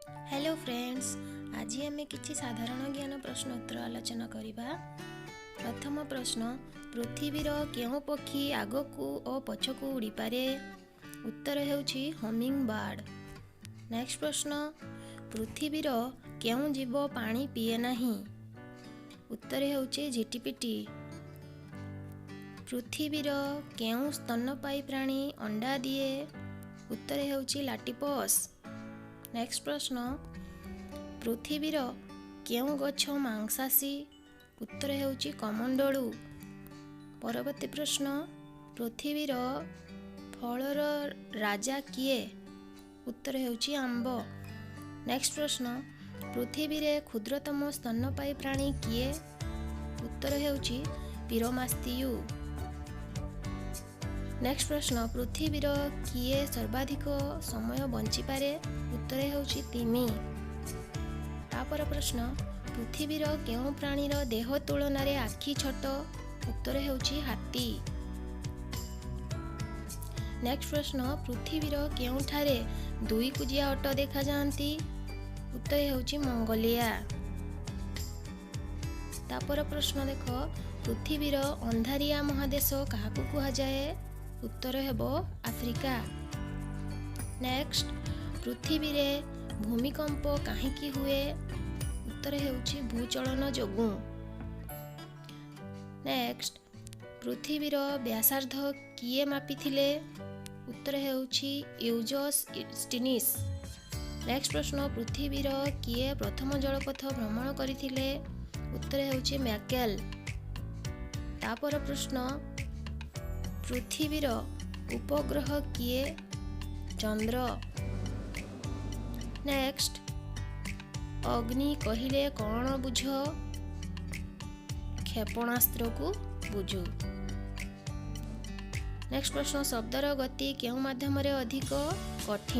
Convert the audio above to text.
Hello friends, ଆଜି ଆମେ କିଛି ସାଧାରଣ ଜ୍ଞାନ ପ୍ରଶ୍ନ ଉତ୍ତର ଆଲୋଚନା କରିବା। ପ୍ରଥମ ପ୍ରଶ୍ନ, ପୃଥିବୀର କେଉଁ ପକ୍ଷୀ ଆଗକୁ ଓ ପଛକୁ ଉଡ଼ିପାରେ? ଉତ୍ତର ହେଉଛି ହମିଂ ବାର୍ଡ଼। ନେକ୍ସଟ ପ୍ରଶ୍ନ, ପୃଥିବୀର କେଉଁ ଜୀବ ପାଣି ପିଏ ନାହିଁ? ଉତ୍ତର ହେଉଛି ଝିଟିପିଟି। ପୃଥିବୀର କେଉଁ ସ୍ତନ୍ୟପାୟୀ ପ୍ରାଣୀ ଅଣ୍ଡା ଦିଏ? ଉତ୍ତର ହେଉଛି ଲାଟିପସ୍। ନେକ୍ସଟ ପ୍ରଶ୍ନ, ପୃଥିବୀର କେଉଁ ଗଛ ମାଂସାଶୀ? ଉତ୍ତର ହେଉଛି କମଣ୍ଡଳୁ। ପରବର୍ତ୍ତୀ ପ୍ରଶ୍ନ, ପୃଥିବୀର ଫଳର ରାଜା କିଏ? ଉତ୍ତର ହେଉଛି ଆମ୍ବ। ନେକ୍ସଟ ପ୍ରଶ୍ନ, ପୃଥିବୀରେ କ୍ଷୁଦ୍ରତମ ସ୍ତନ୍ୟପାୟୀ ପ୍ରାଣୀ କିଏ? ଉତ୍ତର ହେଉଛି ପିରୋମାସ୍ତିୟୁ। ନେକ୍ସଟ ପ୍ରଶ୍ନ, ପୃଥିବୀର କିଏ ସର୍ବାଧିକ ସମୟ ବଞ୍ଚିପାରେ? ଉତ୍ତର ହେଉଛି ତିମି। ତାପର ପ୍ରଶ୍ନ, ପୃଥିବୀର କେଉଁ ପ୍ରାଣୀର ଦେହ ତୁଳନାରେ ଆଖି ଛୋଟ? ଉତ୍ତର ହେଉଛି ହାତୀ। ନେକ୍ସଟ ପ୍ରଶ୍ନ, ପୃଥିବୀର କେଉଁଠାରେ ଦୁଇ କୁଜିଆ ଓଟ ଦେଖାଯାଆନ୍ତି? ଉତ୍ତର ହେଉଛି ମଙ୍ଗୋଲିଆ। ତାପର ପ୍ରଶ୍ନ ଦେଖ, ପୃଥିବୀର ଅନ୍ଧାରିଆ ମହାଦେଶ କାହାକୁ କୁହାଯାଏ? ଉତ୍ତର ହେବ ଆଫ୍ରିକା। ନେକ୍ସଟ, ପୃଥିବୀରେ ଭୂମିକମ୍ପ କାହିଁକି ହୁଏ? ଉତ୍ତର ହେଉଛି ଭୂଚଳନ ଯୋଗୁଁ। ନେକ୍ସଟ, ପୃଥିବୀର ବ୍ୟାସାର୍ଦ୍ଧ କିଏ ମାପିଥିଲେ? ଉତ୍ତର ହେଉଛି ୟୁଜସ୍ ଷ୍ଟିନିସ୍। ନେକ୍ସଟ ପ୍ରଶ୍ନ, ପୃଥିବୀର କିଏ ପ୍ରଥମ ଜଳପଥ ଭ୍ରମଣ କରିଥିଲେ? ଉତ୍ତର ହେଉଛି ମ୍ୟାକେଲ। ତାପର ପ୍ରଶ୍ନ, ପୃଥିବୀର ଉପଗ୍ରହ କିଏ? ଚନ୍ଦ୍ର। ନେକ୍ସଟ, ଅଗ୍ନି କହିଲେ କ'ଣ ବୁଝ? କ୍ଷେପଣାସ୍ତ୍ରକୁ ବୁଝୁ। ନେକ୍ସଟ ପ୍ରଶ୍ନ, ଶବ୍ଦର ଗତି କେଉଁ ମାଧ୍ୟମରେ ଅଧିକ କଠିନ?